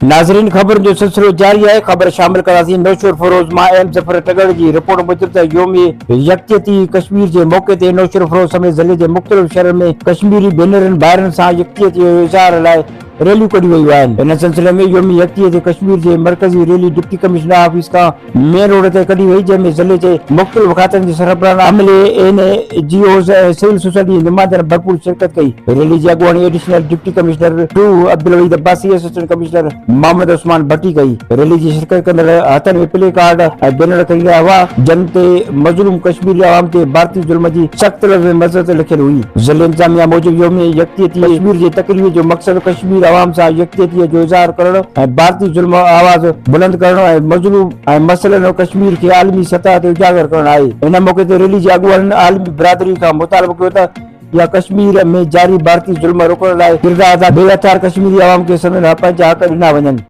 ناظرين خبرن جو سلسلو جاري آهي خبر شامل ڪنداسين نوشهروفيروز مان ايم ظفر ٽڳڙ جي رپورٽ موجب ته يوم يڪجهتي ڪشمير جي موقعي تي نوشهروفيروز سميت ضلعي جي مختلف شهرن ۾ ڪشميري ڀينرن ڀائرن سان يڪجهتي جو اظهار لاء ريليون ڪڍيون ويون آهن ان سلسلي ۾ يوم يڪجهتي ڪشمير جي مرڪزي ريلي ڊپٽي ڪمشنر آفيس کان مين روڊ تي ڪڍي وئي، جنهن ۾ ضلعي جي مختلف کاتن جي سربراهن، عملي، N G Os ۽ civil society جي نمائندن ڀرپور شرڪت ڪئي. ريلي جي اڳواڻي additional deputy commissioner two Abdul Waheed Abbasi, assistant commissioner Muhammad Usman Bhatti ڪئي. ريلي جي شرڪت ڪندڙ هٿن ۾ پلي ڪارڊ ۽ بينر کڻي رهيا هئا، جن تي مظلوم ڪشميري عوام تي ڀارتي ظلم جي سخت لفظ ۾ مذمت لکيل هئي. ضلعي انتظاميا موجب يوم يڪجهتي ڪشمير جي تقريب جو مقصد ڪشمير عوام سان يڪجهتي جو اظهار ڪرڻ ۽ ڀارتي ظلم آواز بلند ڪرڻ ۽ مظلوم ۽ مسئلن ڪشمير کي عالمي سطح تي اجاگر ڪرڻ آهي. ان موقعي تي ريلي جي اڳواڻن عالمي برادري کان مطالبو ڪيو ته اها ڪشمير ۾ جاري ڀارتي ظلم روڪڻ لاء ڪردار ادا بي هٿيار ڪشميري عوام کي سندن پنهنجا حق ڏنا وڃن.